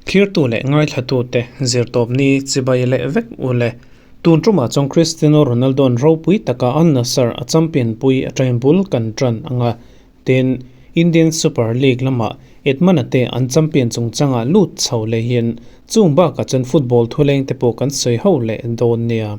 Thlirtu leh ngaithlatute zirtawpni chibai leh vek u le. Tun tumah chuan Cristiano Ronaldo-a'n ropui taka Al Nassr a champion pui atangin bul kan tan ang a. Tin, Indian Super League lamah Edmund-a te an champion chungchangah lut chho lehin chung bakah chuan football thuleng te pawh kan sawi ho leh dawn nia.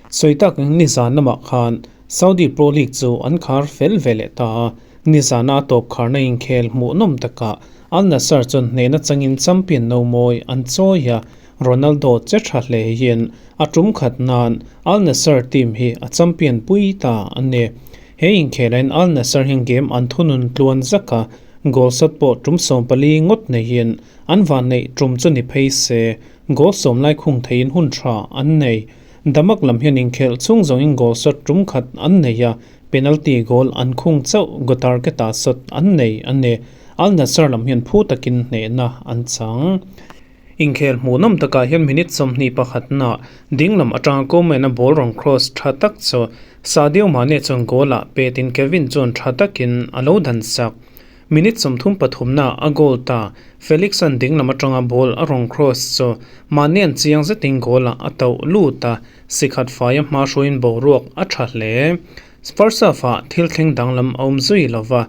Sawi tak nizan lamah khan Saudi Pro League chu an khar fel ve leh ta a. Nizana a tawp kharna inkhel hmuhnawm takah Al Nassr chuan hnehna changin champion no mawi an chawi a, Ronaldo che tha hle hian a tum khat nan Al Nassr team hi a champion pui ta a ni. He inkhelain Al Nassr hian game an thunun tluan zak a, goal sat pawh tum 14 ngawt neihin an vanneih tum chu ni phei se, goal sawm lai khung theiin hun tha an nei. Damak lam hian inkhelh chhung zawngin goal sat tum khat an nei a, Penalty goal an khung chauh Gotar ke ta sawt an nei a ni. Al Nassr lam hian phu takin hnehna an chang. Inkhel hmuhnawm takah hian minute 21 na dinglam atanga Coleman-a ball rawn cross tha tak chu Sadio Mane chuan goal-ah petin Kevin chuan tha takin a lo dan sak. Minute 33 na a goal ta Felix-a'n dinglam atanga ball a rawn cross chu Mane-a'n chiang zetin goal-ah a tauh lut a. Sikhat faia hma hruaiin boruak a tha hle. First half-ah thil thleng danglam a awm zui lo va,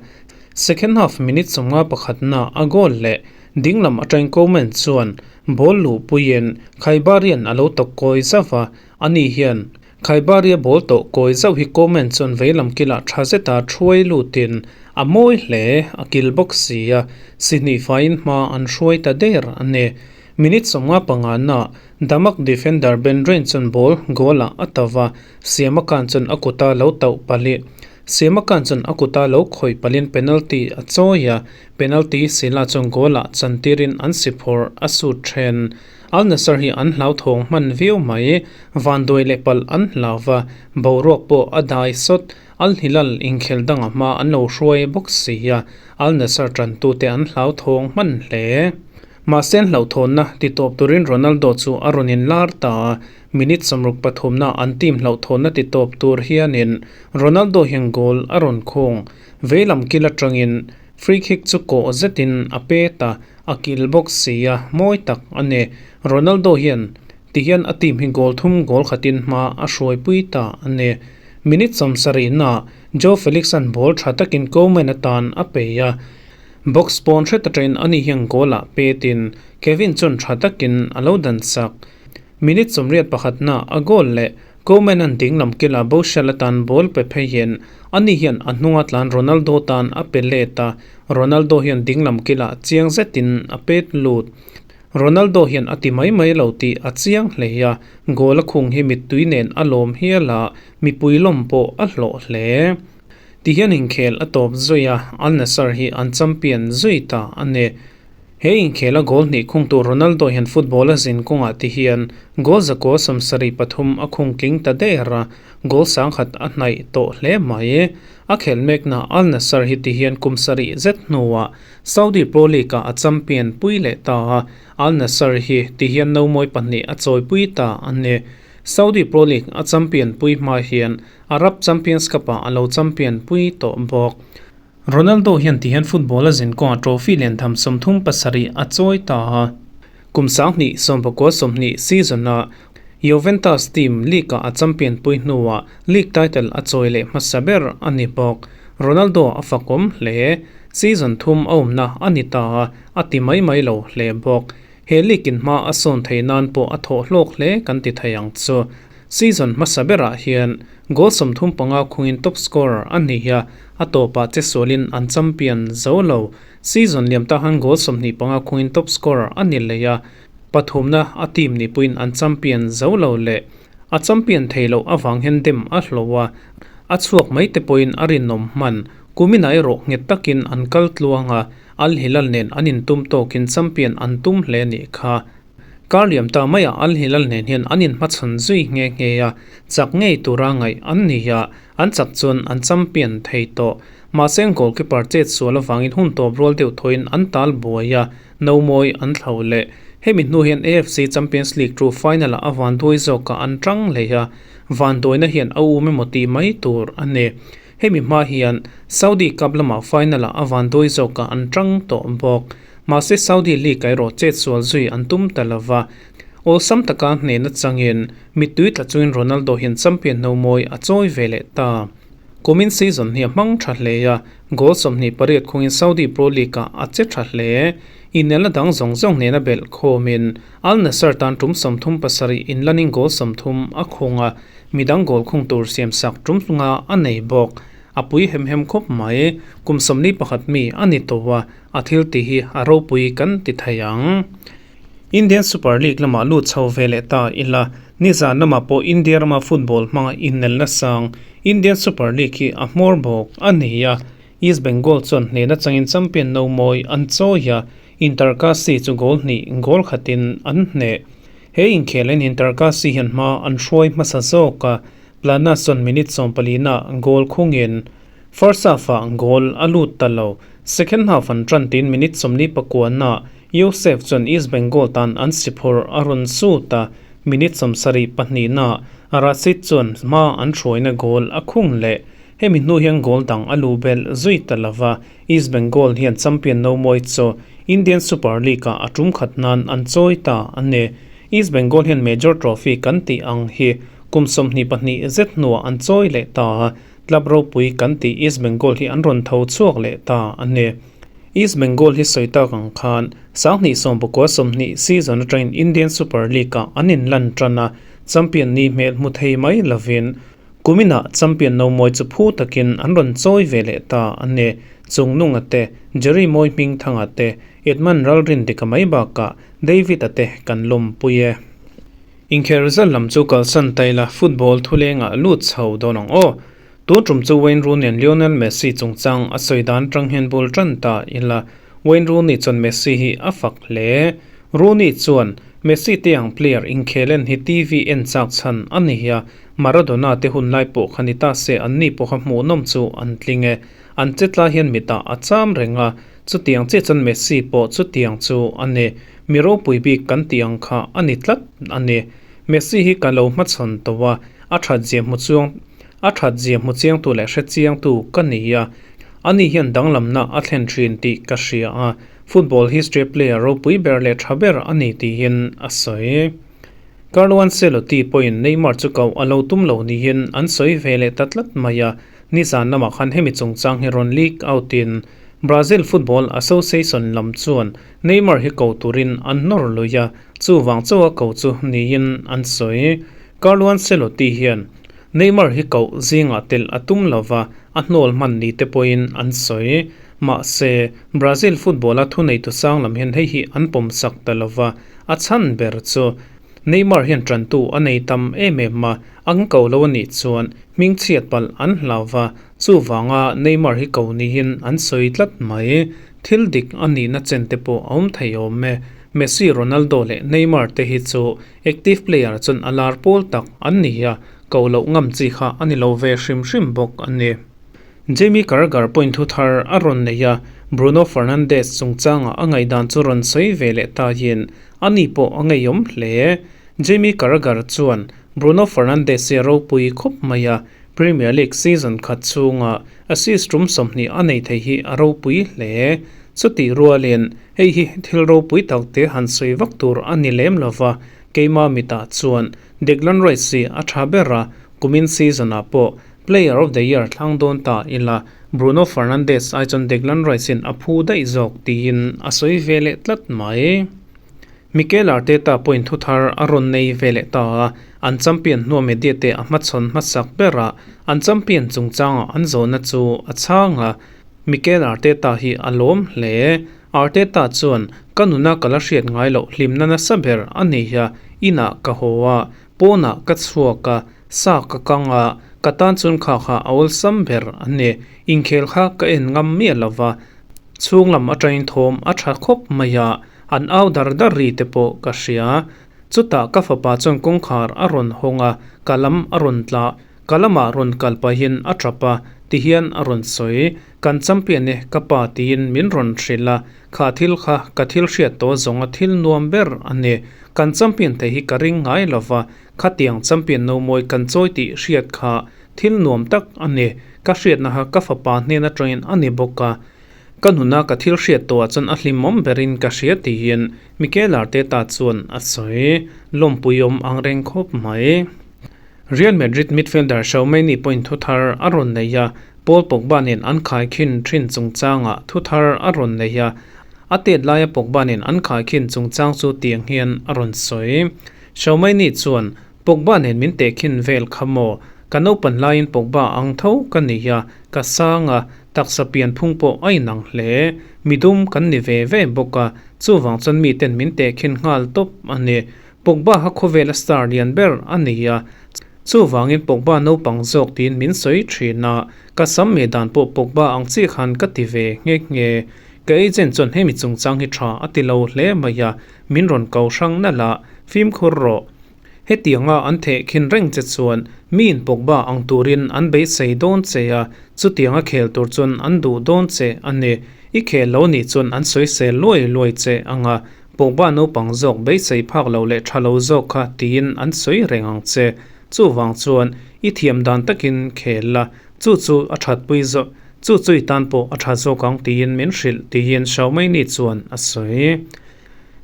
second half minute 51 na a goal leh dinglam atangin Coleman chuan ball luh puiin Khaibarian a lo tawk kawi zauh va, ani hian Khaibaria ball tawh kawi zauh hi Coleman chuan veilam kilah tha zeta thuai lutin a mawi hle, a kil bawk si a, sihnih faiin hma an hruai ta der a ni. Minute 55 na Damak defender Ben Rain chuan ball goal-ah a tauh va, Siamakan chuan a kuta lo tauh palih. Siamakan chuan a kuta lo khawih palhin penalty a chawi a, penalty Sila chuan goal-ah chantirin an si phawrh a sut then. Al Nassr hi an hlauthawng hman viau mai, vanduai leh palh an hlau va, boruak pawh a dai sawt. Al Hilal inkhel dangah hma an lo hruai bawk si a, Al Nassr tantute an hlauthawng hman hle. Mahse hlauhthawnna ti tawp turin Ronaldo chu a rawn inlar ta a, minute 63 na an team hlauhthawnna ti tawp tur hianin Ronaldo hian goal a rawn khung. Veilam kil atangin free kick chu kawh zetin a pet a, a kil bawk si a, mawi tak a ni. Ronaldo hian tihian a team hi goal thum goal khatin hma a hruaipui ta a ni. Minute 70 na Joao Felix-a'n ball tha takin Koeman atan a pe a. Box pawn hret atangin ani hian goal-ah petin Kevin chuan tha takin a lo dan sak. Minute 81 na a goal leh Koeman-a'n dinglam kila Boshel atan ball pe pheiin ani hian a hnunga tlan Ronaldo tan a pe let a, Ronaldo hian dinglam kila chiang zetin a pet lut. Ronaldo hian a ti mai mai lo tih a chiang hle a, goal a khung hi mittui nen a lawm hial a, mipui lawm pawh a hlawh hle. Tihian inkhel a tawp zui a, Al Nassr hi an champion zui ta a ni. He inkhela goal hnih khungtu Ronaldo hian football a zin kawngah tihian goal zakua 73 a khung tling ta der a, goal 10,000 a hnaih tawh hle mai. A khelh mekna Al Nassr hi tihian kum sarih zet hnuah Saudi Pro League-ah a champion pui leh ta a, Al Nassr hi tihian no mawi pahnih a chawipui ta a ni. Saudi Pro League a champion pui hma hian Arab Champions Cup-ah a lo champion pui tawh bawk. Ronaldo hian tihian football a zin kawngah trophy lian tham 37 a chawi ta a. Kum 2019/20 season-a Juventus team league-ah a champion pui hnuah league title a chawi leh hmasa ber a ni bawk. Ronaldo a fakawm hle. Season thum a awmna a ni ta a, a ti mai mai lo hle bawk. He league in hma a sawn thei nan pawh a thawh hlawk hle kan ti thei ang chu. Season hmasa berah hian goal 35 khungin top scorer a ni a, a tawpah che sualin an champion zo lo. Season liam ta han goal 25 khungin top scorer a ni leh a, pathumna a team ni puiin an champion zo lo leh. A champion thei loh avang hian dem a hlawh a, a chhuak mai te pawhin a rinawm hman. Kumina erawh nghet takin an kal tluang a, Al Hilal nen an intum tawkin champion an tum hle nih kha. Kar liam ta maiah Al Hilal nen hian an inhmachhawn zui nghe nghe a, chak ngei tura ngaih an ni a, an chak chuan an champion thei tawh. Mahse goalkeeper chet sual avangin hun tawp rual deuh thawhin an tal buai a, no mawi an thlo leh. Hemi hnu hian AFC Champions League two final-ah a vanduai zawkah an tang leh a, vanduaina hian a um emaw tih mai tur a ni. Hemi hma hian Saudi Cup lamah final-ah a vanduai zawkah an tang tawh bawk. Mahse Saudi League ah erawh chet sual zui an tum ta lova. Awlsam taka hnehna changin mittui tla chungin Ronaldo hian champion nomawi a chawi ve leh ta. Kumin season hi a hmang tha hle a, goal 28 khungin Saudi Pro League ah a che tha hle. Inelna dang zawng zawng nena belh khawmin Al Nassr tan tum 37 inlanin goal 30 a khung a, midang goal khung tur siamsak tum nga a nei bawk. A pui hem hem khawp mai, kum 41 mi a ni tawh a, a thil tih hi a ropui kan ti thei ang. Indian Super League lamah lut chho ve leh ta ila, nizan lamah pawh India rama football hmanga innelna sang Indian Super League hi a hmawr bawk a ni a, East Bengal chuan hnehna changin champion no mawi an chawi a, Inter Kashi chu goal hnih goal khatin an hneh. He inkhel in Inter Kashi hian hma an hruai hmasa zawk a, Plana chuan minute 14 ah goal khungin first half ah goal a lut ta lo. Second half an tan tin minute 49 ah Yosef chuan East Bengal tan an siphur a rawn sut a, minute 72 ah Rashid chuan hma an hruaina goal a khung leh. Hemi hnu hian goal dang a lu bel zui ta lova, East Bengal hian champion no mawi chu Indian Super League ah a tum khat nan an chawi ta a ni. East Bengal hian major trophy kan tih ang hi kum 22 zet hnuah an chawi leh ta a, club ropui kan tih East Bengal hi an rawn tho chhuak leh ta a ni. East Bengal hi sawi tak ang khan 1990 season atangin Indian Super League ah an inlan tan a, champion ni hmel hmu thei mai lovin kumina champion no mawi chu phu takin an rawn chawi ve leh ta a ni. Chungnunga te, Jerry Mawi hming thanga te, Edmund Ralrin dika mai bakah David a te kan lawmpui e. Inkhel result lam chu kalsan taila football thulengah lut chho dawn ang aw. Tu tum chu Wayne Rooney an Lionel Messi chungchang a sawi dan tang hian bul tan ta ila. Wayne Rooney chuan Messi hi a fak hle. Rooney chuan Messi te ang player inkhelen hi TV en chak chan a ni a, Maradona te hun lai pawh khani ta se an ni pawh kha hmuh nawm chu an tling e. An chetla hian mita a cham renga chu tiang che chuan Messi pawh chu tiang chu a ni. Mi ropui bik kan ti ang kha a ni tlat a ni. Messi hi ka lo hmachhawn tawh a, a that zia hmu chuang a that zia hmu chiang tu leh hre chiang tu ka ni a. Ani hian danglamna a thlen thin tih ka hria a, football history player ropui ber leh tha ber a ni tiin a sawi. Carlo Ancelotti pawhin Neymar chu kau a lo tum lo niin an sawi ve leh ta tlat mai a, nizan lamah khan hemi chungchang hi rawn leak out in Brazil Football Association lam chuan Neymar hi ko turin an nawr lui a, chu wang chawa ko chu niin an sawi. Carlo Ancelotti hian Neymar hi ko zingah tel a tum lova a hnawl hman ni te pawhin an sawi. Mahse, Brazil football a thunei tu sang lam hian hei hi an pawm sak ta lova a chan ber chu Neymar hian tantu a nei tam em em a, an ko lo ani chuan hming chhiat palh an hlawa chu wanga Neymar hi ko niin an sawi tlat mai. Thil dik ani na chen te pawh a awm thei awm e. Messi, Ronaldo leh Neymar te hi chu active player chuan a lar pawl tak an ni a, ko loh ngam chi kha ani lo ve hrim hrim bawk ani. Jamie Carragher point thu thar a rawn nei a, Bruno Fernandes chungchanga a ngaihdan chu rawn sawi ve leh ta yin ani pawh a ngeiawm hle. Jamie Carragher chuan Bruno Fernandes hi ropui khawp mai a, Premier League season khat chunga assist tum 20 a nei thei hi a ropui hle. Chuti rualin hei hi thil ropui tak te han sawi vak tur ani lem lova, keima mita chuan Declan Rice hi a tha ber a, kumin season ah pawh Player of the Year thlang dawn ta ila Bruno Fernandes ai chuan Declan Rice in a phu daih zawk tiin a sawi ve leh tlat mai. Mikel Arteta point thu thar a rawn nei ve leh ta a, an champion hnuah media te a hmachhawn hmasak ber a, an champion chungchanga an zawhna chu a chhang a. Mikel Arteta hi a lawm hle. Arteta chuan ka nuna ka la hriat ngai loh hlimna nasa ber a ni a, inah ka haw a, pawnah ka chhuak a, sa ka kang a, ka tan chuan kha kha a awlsam ber a ni. Inkhel kha ka en ngam miah lova, chhunglam atangin thawm a tha khawp mai a, an au dar dar ri te pawh ka hria. Chutah ka fapa chuan kawngkhar a rawn hawng a, ka lam a rawn tla, ka lamah rawn kal pahin a tap a, tihian a rawn sawi. Kan champion e ka pa tiin min rawn hrilh a, kha thil kha ka thil hriat tawh zawng a thil nuam ber a ni. Kan champion thei hi ka ring ngai lova, khatiang champion no mawi kan chawi tih hriat kha thil nuam tak a ni. Ka hriatna kha ka fapa hnen atangin a ni bawk a. Ka nuna ka thil hriat tawhah chuan a hlimawm berin ka hria tiin Mikel Arteta chuan a sawi. Lawmpuiawm ang reng khawp mai. Real Madrid midfielder Tchouameni pawhin thuthar a rawn nei a, Paul Pogba nen an khaikhin thin chungchangah thuthar a rawn nei a, a tet laia Pogba nen an khaikhin chungchang chu tiang hian a rawn sawi. Tchouameni chuan, Pogba nen min tehkhin vel kha maw? Ka naupan laiin Pogba ang tho ka ni a, ka sang a, taksa pian phung pawh a inang hle. Midum kan ni ve ve bawk a, chuvang chuan miten min tehkhin nghal tawp a ni. Pogba kha khawvela star lian ber a ni a, chuvangin Pogba naupang zawk tiin min sawi thin a, ka sam meh dan pawh Pogba ang chi khan ka ti ve nghe nghe. Ka agent chuan hemi chungchang hi tha a ti lo hle mai a, min rawn ko hrang nalh a, fimkhur rawh. Hetianga an theh khin reng che chuan miin Pogba ang turin an beisei dawn che a, chutianga khel tur chuan an duh dawn che a ni. I khel lo nih chuan an sawisel luai luai che ang a, Pogba naupang zawk beisei phak lo leh tha lo zawk kha tiin an sawi reng ang che. Chuvang chuan i thiam dan takin khel la, chu chu a thatpui zawk, chu chu i tan pawh a tha zawk ang tiin min hrilh tiin Xiaomei-ni chuan a sawi.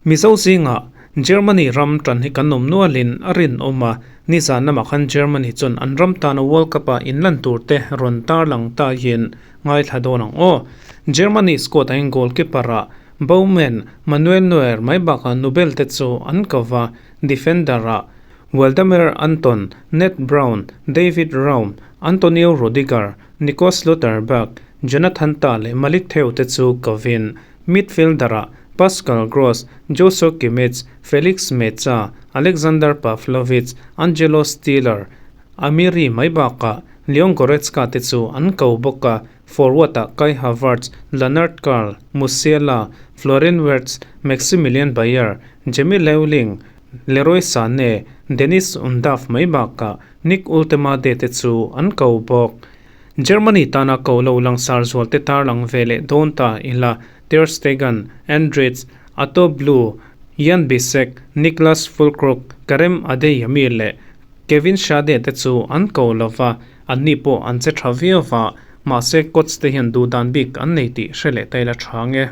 Mizo zingah Germany ram tan hi kan awm nualin a rinawm a, nizan lamah khan Germany chuan an ram tana World Cup-a inlan turte rawn tarlang tahin ngaithla dawn ang aw. Germany squad ah hian goalkeeper-ah Bowman, Manuel Neuer mai bakah Nubel te chu an ko va, defender-ah Waldemar Anton, Ned Brown, David Raum, Antonio Rudiger, Nico Schlotterbeck, Jonathan Tah leh Malik Theo te chu kovin, midfielder-ah Pascal Gross, Joshua Kimmich, Felix Meza, Alexander Pavlovic, Angelo Stiller, Amiri mai bakah Leon Goretzka te chu an ko bawk a. Forward-ah Kai Havertz, Lennart Karl, Musiala, Florian Wirtz, Maximilian Beier, Jamie Leweling, Leroy Sane, Deniz Undav mai bakah Nick Woltemade te chu an ko bawk. Germany tana ko lo langsar zualte tarlang ve leh dawn ta ila Ter Stegen, Andrich, Atto Blue, Yann Bisseck, Niklas Füllkrug, Karem Adeyemi leh Kevin Schade te chu an ko lova. Anni pawh an che tha viau va, mahse coach te hian duh dan bik an nei tih hre leh ta ila tha nge.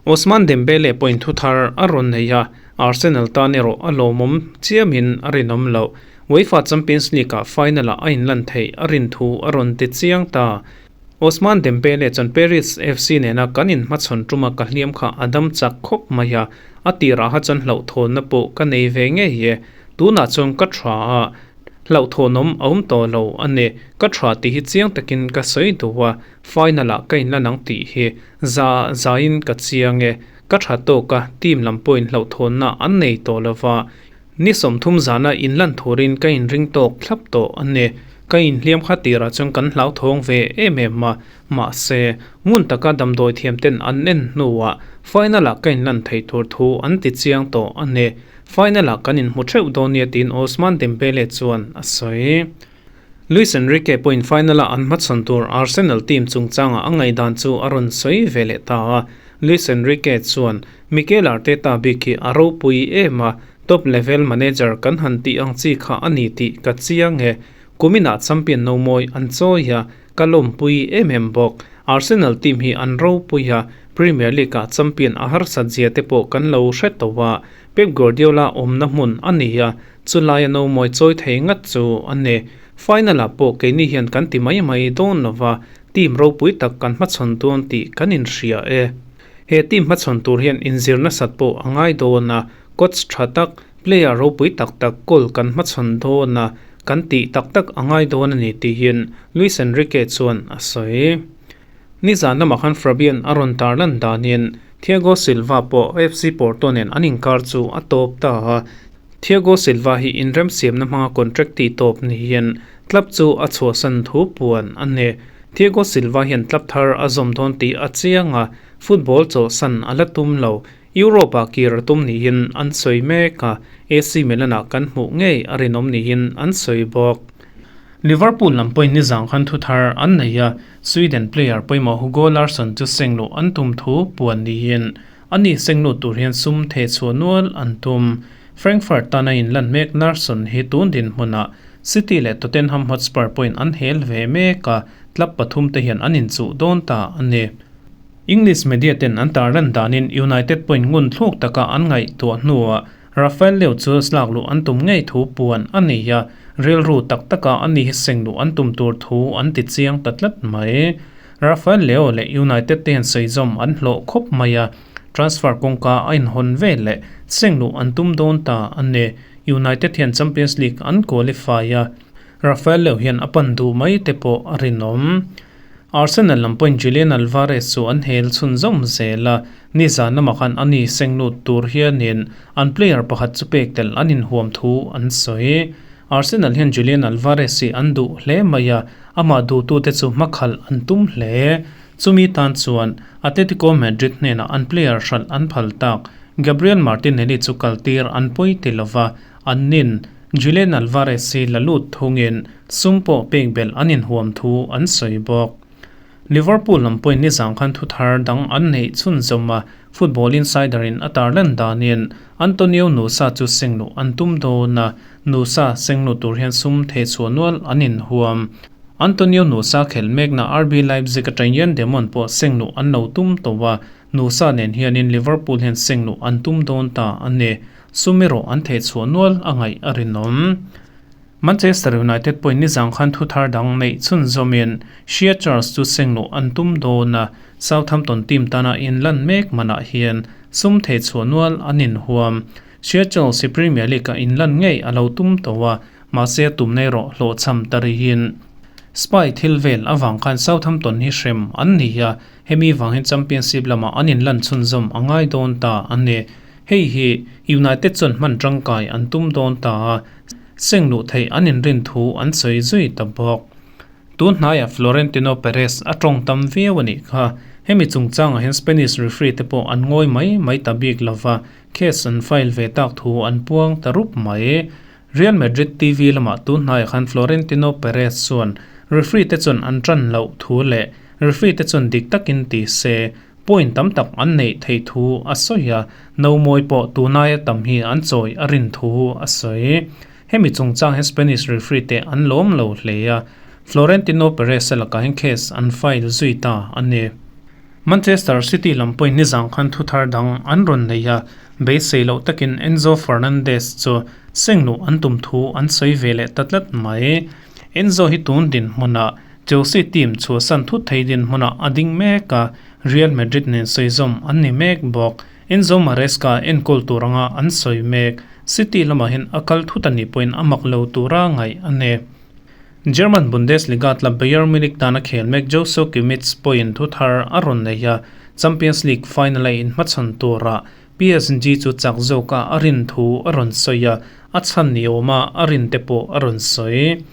Ousmane Dembele pawhin thu thar a rawn nei a, Arsenal tan erawh a lawmawm chiamin a rinawm loh. UEFA Champions League-ah final-ah a inlan theih a rin thu a rawn ti chiang ta. Ousmane Dembele chuan Paris FC nena kan inhmachhawn tuma ka hliam kha a dam chak khawp mai a, a tirah kha chuan hlauhthawnna pawh ka nei ve ngei e. Tunah chuan ka tha a, Hlauhthawnawm a awm tawh lo a ni. Ka tha tih hi chiang takin ka sawi duh a, final ah ka inlan ang tih hi za zaiin ka chiang e. Ka tha tawk a, team lam pawhin hlauhthawnna an nei tawh lo va, ni 30 zana inlan turin ka inring tawk thlap tawh a ni. Ka inhliam kha tirah chuan kan hlauthawng ve em em a, mahse, ngun taka damdawi thiam ten an en hnuah final ah ka inlan thei tur thu an ti chiang tawh a ni. Final-ah kan inhmu theuh dawn nia tiin Ousmane Dembele chuan a sawi. Luis Enrique pawhin final-a an hmachhawn tur Arsenal team chungchangah a ngaihdan chu a rawn sawi ve leh ta a. Luis Enrique chuan, Mikel Arteta bik hi a ropui em a, top level manager kan han tih ang chi kha a ni tih ka chiang e. Kuminah champion nomawi an chawi a, ka lawmpui em em bawk. Arsenal team hi an ropui a, Premier League-ah champion a harsat zia te pawh kan lo hre tawh a. Pep Guardiola awmna hmun a ni a, chulaia nomawi chawi thei ngat chu a ni. Final-ah pawh keini hian kan ti mai mai dawn lo va, team ropui tak kan hmachhawn dawn tih kan inhria e. He team hmachhawn tur hian inzir nasat pawh a ngai dawn a, coach tha tak, player ropui tak tak goal kan hmachhawn dawn a, kan tih tak tak a ngai dawn a ni tiin Luis Enrique chuan a sawi. Nizan lamah khan Fabian a rawn tarlan danin Thiago Silva pawh FC Porto nen an inkar chu a tawp ta a. Thiago Silva hi inremsiamna hmanga contract tih tawp niin club chu a chhuahsan thu puan a ni. Thiago Silva hian club thar a zawm dawn tih a chiang a, football chawlhsan a la tum lo. Europe-ah kir a tum niin an sawi mek a, AC Milan-ah kan hmuh ngei a rinawm niin an sawi bawk. Liverpool lam pawhin nizang khan thu thar an nei a, Sweden player pawimawh Hugo Larsson chu sengluh an tum thu puan niin ani senglut tur hian sum theh chhuah nual an tum. Frankfurt tana inlan mek Larsson hi tun dinhmunah City leh Tottenham Hotspur pawhin an hel ve mek a, club pathum te hian an inchuh dawn ta a ni. English media ten an tarlan danin United point ngun thluk taka an ngaihtuah hnuah Rafael Leao chu slak luh an tum ngei thu puan a ni a, rilru tak taka a ni hi seng luh an tum tur thu an ti chiang ta tlat mai. Rafael Leao leh United te hian sawi zawm an hlawh khawp mai a, transfer kawngka a inhawn vel leh seng luh an tum dawn ta a ni. United hian Champions League an qualify a, Rafael Leao hian a pan duh mai te pawh a rinawm. Arsenal lam pawhin Julian Alvarez chu an hel chhunzawm zel a, nizan lamah khan a ni seng lut tur hianin an player pakhat chu pek tel an inhuam thu an sawi. Arsenal hian Julian Alvarez hi an duh hle mai a, amah duhtute chu hmakhalh an tum hle. Chumi tan chuan Atletico Madrid hnenah an player hralh an phal tak Gabriel Martinelli chu kaltir an pawi ti lova, an nin Julian Alvarez hi la lut thungin sum pawh pek belh an inhuam thu an sawi bawk. Liverpool lam pawhin nizang khan thu thar dang an neih chhunzawm a, Football Insider in a tarlan danin Antonio Nusa chu sengluh an tum dawn a, Nusa sengluh tur hian sum thehchhuah nual an inhuam. Antonio Nusa khelh mekna RB Leipzig atang Yann Demon pawh sengluh an lo tum tawh a, Nusa nen hianin Liverpool hian sengluh an tum dawn ta a ni. Sum erawh an thehchhuah nual a ngaih a rinawm. Manchester United pawhin nizang khan thu thar dang neih chhunzawmin Shea Charles chu sengluh an tum dawn a, Southampton team tana inlan mek manah hian sum thehchhuah nual an inhuam. Shea Charles hi Premier League-ah inlan ngei a lo tum tawh a, mahse a tumna erawh hlawhchham ta rihin. Spy thil vel avang khan Southampton hi hrem an ni a, hemi vang hian Championship lamah an inlan chhunzawm a ngai dawn ta a ni. Hei hi United chuan hman tangkai an tum dawn ta a, seng luh theih an inrin thu an sawi zui ta bawk. Tun hnaiah Florentino Perez a tawng tam viau a nih kha. Hemi chungchangah hian Spanish referee te pawh an ngawi mai mai ta bik lova, case an file ve tak thu an puang ta rup mai. Real Madrid TV lamah tun hnaiah khan Florentino Perez chuan referee te chuan an tan loh thu leh referee te chuan dik takin ti se, Point tam tak an neih theih thu a sawi a, nomawi pawh tunaia tam hi an chawi a rin thu a sawi. Hemi chungchang hian Spanish referee te an lawm lo hle a, Florentino Perez-a lakah hian case an file zui ta a ni. Manchester City lam pawhin nizang khan thu thar dang an rawn nei a, beisei loh takin Enzo Fernandez chu sengluh an tum thu an sawi ve leh ta tlat mai. Enzo hi tun dinhmunah Chelsea team chhuahsan thut thei dinhmunah a ding mek a, Real Madrid nen sawizawm an ni mek bawk. Enzo Maresca enkawl tur anga an sawi mek. City lamah hian a kal thut a nih pawhin a mak lo tura ngaih a ni. German Bundesliga club Bayern Munich tana khel mek Joshua Kimmich pawhin thu thar a rawn nei a, Champions League final a inhmachhawn turah PSG chu chak zawka a rin thu a rawn sawi a, a chhan ni awma a rin te pawh a rawn sawi.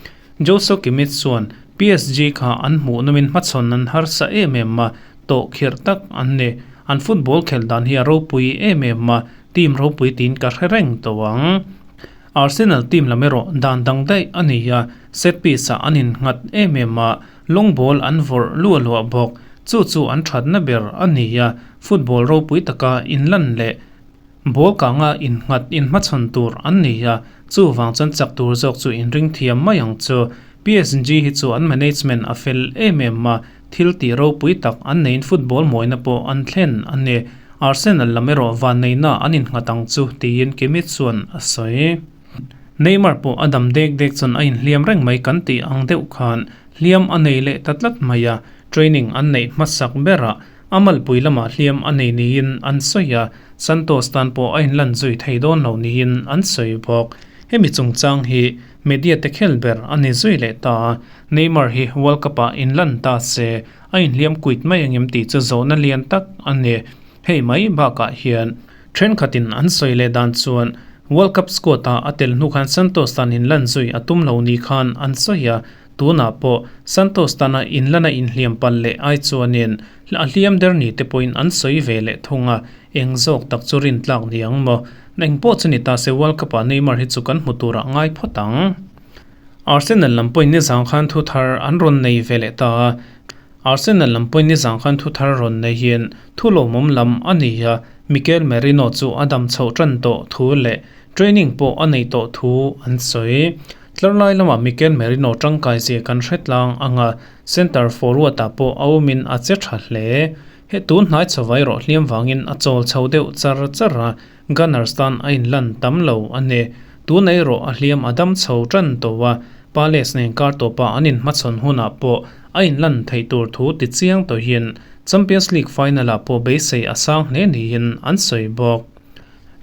Joshua Kimmich chuan PSG kha an hmuh nawmin hmachhawn an harsa em em a, tawh khirh tak an ni. An football khelh dan hi a ropui em em a, team ropui tiin ka hre reng tawh ang. Arsenal team lam erawh dan dang daih a ni a, set piece ah an innghat em em a, long ball an vawrh luah luah bawk. Chu chu an thatna ber a ni a, football ropui taka inlan leh Ball kanga innghat inhmachhawn tur an ni a, chuvang chuan chak tur zawk chu inring thiam mai ang chu. PSG hi chu an management a fel em em a, thil tih ropui tak an neiin football mawina pawh an thlen a ni. Arsenal lam erawh vanneihna an innghat ang chu tiin Kimmich chuan a sawi. Neymar pawh a dam dek dek chuan a inhliam reng mai kan tih ang deuh khan hliam a nei leh ta tlat mai a, training an neih hmasak berah A malpui lamah hliam a nei niin an sawi a, Santos tan pawh a inlan zui thei dawn lo niin an sawi bawk. Hemi chungchang hi media te khel ber a ni zui leh ta a, Neymar hi World Cup-ah inlan ta se a inhliam kuit mai angem tih chu zawhna lian tak a ni. Hei mai bakah hian thenkhatin an sawi leh dan chuan World Cup squad-ah a tel hnu khan Santos tan inlan zui a tum lo ni khan an sawi a, Tunah pawh Santos tana inlana inhliam palh leh ai chuanin a hliam der ni te pawhin an sawi ve leh thung a, eng zawk tak chu rintlak ni ang maw? Eng pawh chu ni ta se World Cup-ah Neymar hi chu kan hmu turah ngai phawt ang. Arsenal lam pawhin nizang khan thu thar an rawn nei ve leh ta a, Arsenal lam pawhin nizang khan thu thar rawn nei hian thu lawmawm lam a ni a, Mikel Merino chu a dam chhoh tan tawh thu leh training pawh a neih tawh thu an sawi. Tlarlai lamah Mikel Merino tangkai zia kan hre tlang ang a, centre forward ah pawh a awmin a che tha hle. He tun hnai chawai rawh hliam vangin a chawl chho deuh char char a, Gunners tan a inlan tam lo a ni. Tun erawh a hliam a dam chho tan tawh a, Palace nen kar tawpa an inhmachhawn hunah pawh a inlan theih tur thu ti chiang tawhin Champions League final-ah pawh beisei a sang hle niin an sawi bawk.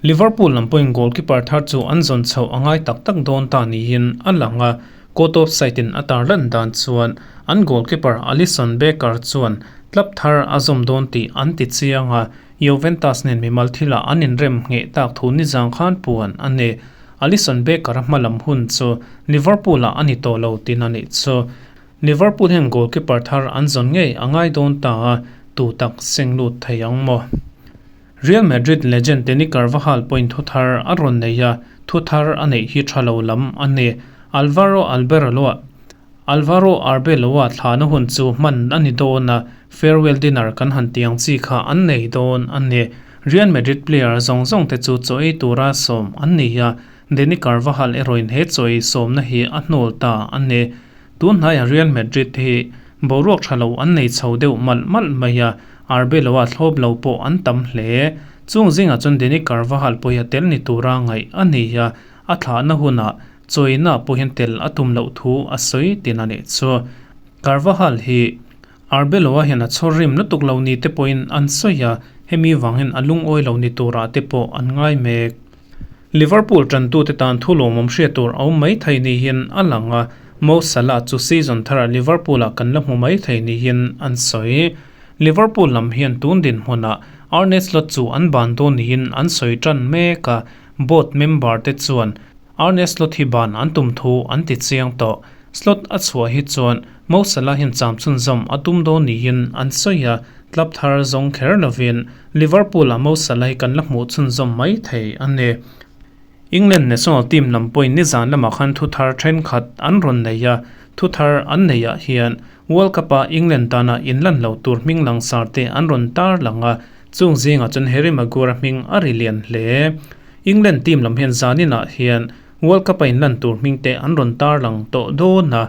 Liverpool lam pawhin goalkeeper thar chu an zawn chhoh a ngai tak tak dawn ta niin a lang a, Kotov side-in a tarlan dan chuan an goalkeeper Alisson Becker chuan club thar a zawm dawn tih an ti chiang a, Juventus nen mimal thilah an inrem ngheh tak thu nizang khan puan a ni. Alisson Becker-a hmalam hun chu Liverpool-ah a ni tawh lo tin a nih chu. Liverpool hian goalkeeper thar an zawn ngei a ngai dawn ta a, tu tak seng lut thei ang maw? Real Madrid legend Dani Carvajal pawhin thu thar a rawn nei a, thu thar a neih hi tha lo lam a ni. Alvaro Alberaloa Alvaro Arbeloa thlahna hun chu hman a ni dawn a, farewell dinner kan han ti ang chi kha an nei dawn a ni. Real Madrid player zawng zawng te chu chaw ei tura sawm an ni a, Dani Carvajal erawhin he chaw ei sawmna hi a hnawl ta a ni. Tun hnaiah Real Madrid hi boruak tha lo an nei chho deuh malh malh mai a, Arbeloa thlawp lo pawh an tam hle. Chung zingah chuan Dani Carvajal pawh hi a tel ni tura ngaih a ni a, a thlahna hunah chawina pawh hian tel a tum loh thu a sawi tin a nih chu. Carvajal hi Arbeloa hian a chhawr rim lutuk lo ni te pawhin an sawi a, hemi vang hian a lungawi lo ni turah te pawh an ngai mek. Liverpool tantute tan thu lawmawm hriat tur a awm mai thei niin a lang a, Mo Salah chu season tharah Liverpool-ah kan la hmu mai thei niin an sawi. Liverpool lam hian tun dinhmunah Arne Slot chu an ban dawn niin an sawi tan mek a, board member te chuan Arne Slot hi ban an tum thu an ti chiang tawh. Slot a chhuah hi chuan Mo Salah hian cham chhunzawm a tum dawn niin an sawi a, club thar zawng kher lovin Liverpool-ah Mo Salah hi kan la hmuh chhunzawm mai thei a ni. England national team lam pawhin nizan lamah khan thu thar thenkhat an rawn nei a, thu thar an neihah hian World Cup-a England tana inlan lo tur hming langsar te an rawn tar lang a, chung zingah chuan Harry Maguire hming a ri lian hle. England team lam hian zaninah hian World Cup-a inlan tur hming te an rawn tar lang tawh dawn a,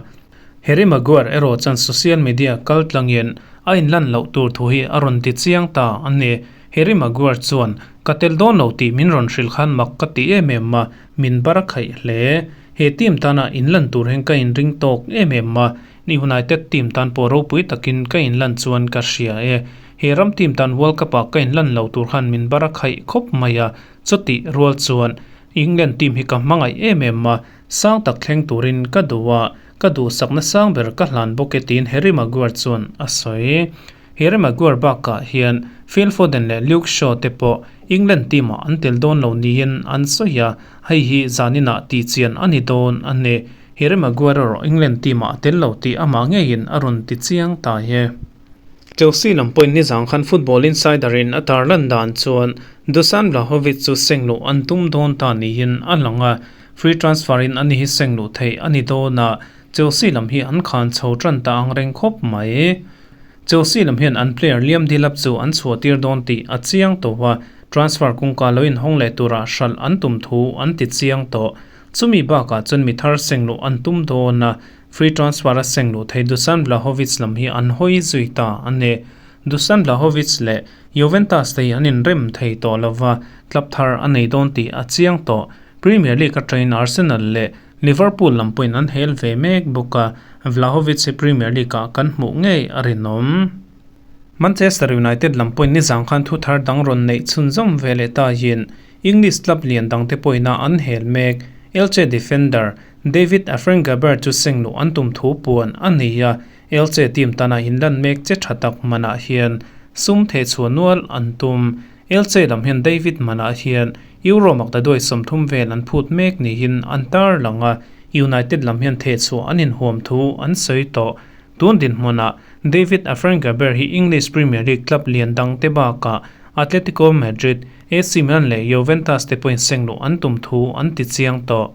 Harry Maguire erawh chuan social media kal tlangin a inlan loh tur thu hi a rawn ti chiang ta a ni. Harry Maguire chuan, Ka tel dawn lo tih min rawn hrilh khan mak ka ti em em a, min bar a khaih hle. He team tana inlan tur hian ka inring tawk em em a, United team tan pawh ropui takin ka inlan chuan ka hria e. He ram team tan World Cup-ah ka inlan lo tur khan min bar a khaih khawp mai a, chutih rual chuan England team hi ka hmangaih em em a, sang tak thleng turin ka duh a, ka duhsakna sang ber ka hlan bawk e tiin Harry Maguire chuan a sawi. Harry Maguire bakah hian Phil Foden leh Luke Shaw te pawh England team ah an tel dawn lo niin an sawi a, hei hi zaninah tihchian a ni dawn a ni. Harry Maguire erawh England team ah a tel lo tih amah ngeiin a rawn ti chiang ta e. Chelsea lam pawhin nizang khan Football Insider in a tarlan dan chuan Dusan Vlahovic chu seng luh an tum dawn ta niin a lang a, free transfer in ani hi seng luh theih a ni dawn a, Chelsea lam hi an khan chho tan ta ang reng khawp mai. Chelsea lam hian an player Liam Delap chu an chhuah tir dawn tih a chiang tawh a, transfer kawngka lo inhawng leh tura hralh an tum thu an ti chiang tawh. Chumi bakah chuan mi thar seng luh an tum dawn a, Free transfer a seng luh thei Dusan Vlahovic lam hi an hawi zui ta a ni. Dusan Vlahovic leh Juventus te hi an inrem thei tawh lova, club thar a nei dawn tih a chiang tawh. Premier League atangin Arsenal leh Liverpool lam pawhin an hel ve mek bawk a, Vlahovic hi Premier League-ah kan hmuh ngei a rinawm. Manchester United lam pawhin nizang khan thu thar dang rawn neih chhunzawm ve leh ta hian English club lian dangte pawhina an hel mek. Elche defender David Afrengaber chu seng luh an tum thu puan a ni a, Elche team tana inlan mek che tha tak manah hian sum theh chhuah nual an tum. Elche lam hian David manah hian Euro maktaduai 30 vel an phut mek niin an tar lang a, United lam hian theh chhuah an inhuam thu an sawi tawh. Tun dinhmunah David Afrengaber hi English Premier League club lian dangte bakah Atletico Madrid, AC Milan leh Juventus te pawhin seng luh an tum thu an ti chiang tawh.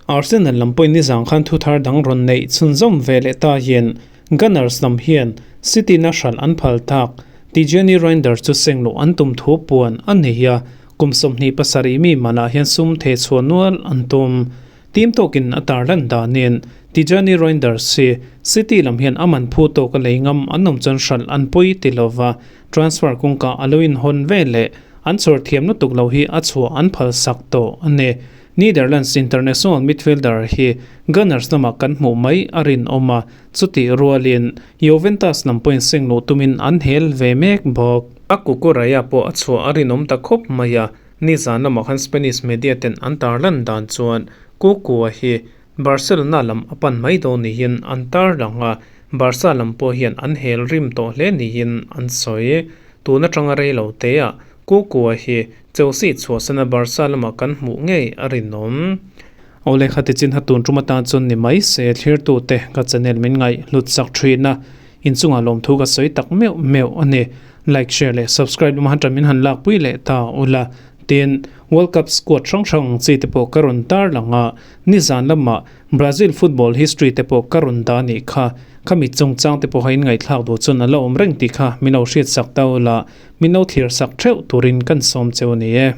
Arsenal lam pawhin nizang khan thu thar dang rawn neih chhunzawm ve leh ta hian Gunners lam hian City na hralh an phal tak. Tijjani Reijnders chu seng luh an tum thu puan a nei a, kum 27 mi manah hian sum theh chhuah nual an tum. Team tawkin a tarlan danin Tijjani Reijnders hi City lam hian a man phu tawk a lei ngam an awm chuan hralh an pawi ti lova, transfer kawngka a lo inhawn ve leh an chhawr thiam lutuk lo hi a chhuah an phal sak tawh a ni. Netherlands international midfielder hi Gunners lamah kan hmuh mai a rinawm a, chutih rualin Juventus lam pawhin seng luh tumin an hel ve mek bawk. A Cucurella pawh a chhuah a rinawm ta khawp mai a, nizan lamah khan Spanish media ten an tarlan dan chuan Cucu-a hi Barcelona lam a pan mai dawn niin an tarlang a, Barca lam pawh hian an hel rim tawh hle niin an sawi. Tun atanga rei lo teah Cucu-a hi Chelsea chhuahsana Barca lamah kan hmuh ngei a rinawm. Awle kha tichin ha tun tum atan chuan ni mai se thlirtute ka channel min ngaih hlut sak thin a, inchungah lawmthu ka sawi tak meuh meuh a ni. Like, share leh subscribe lama han tan min han lakpui leh ta ula. Tin, World Cup squad hrang hrang ang chi te pawh ka rawn tar lang a, nizan lamah Brazil football history te pawh ka rawn dah anih kha. Khami chungchang te pawh ha inngaihthlak duh chuan a la awm reng tih kha min lo hriatsak ta ula, min lo thlir sak theuh turin kan sawm cheu a ni e.